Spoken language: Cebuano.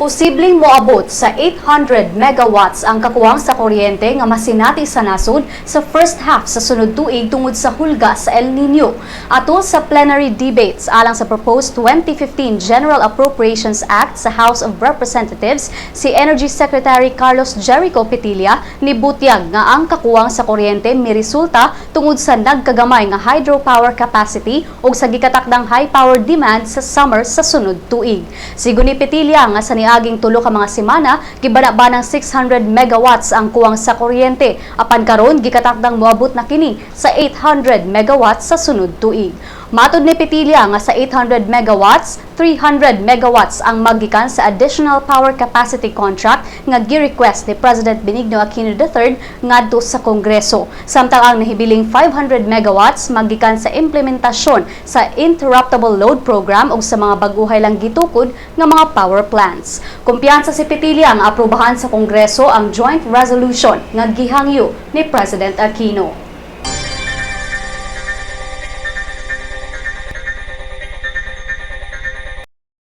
Posibleng moabot sa 800 megawatts ang kakuwang sa kuryente nga masinati sa nasod sa first half sa sunod tuig tungod sa hulga sa El Nino. Atol sa plenary debates alang sa proposed 2015 General Appropriations Act sa House of Representatives, si Energy Secretary Carlos Jericho Petilla nibutyag nga ang kakuwang sa kuryente miresulta tungod sa nagkagamay nga hydropower capacity ug sa gikatakdang high power demand sa summer sa sunod tuig. Sigon ni Petilla nga sa niaging 3 ka mga semana, gibana-banang 600 megawatts ang kuwang sa kuryente, apan karon gikatakdang moabot na kini sa 800 megawatts sa sunod tuig. Matud ni Petilla nga sa 800 megawatts, 300 megawatts ang magikan sa additional power capacity contract nga gi-request ni President Benigno Aquino III ngadto sa Kongreso. Samtang ang nahibiling 500 megawatts magikan sa implementasyon sa Interruptible Load Program ug sa mga baguhay lang gitukod nga mga power plants. Kumpiyansa si Petilla nga aprobahan sa Kongreso ang joint resolution nga gihangyo ni President Aquino.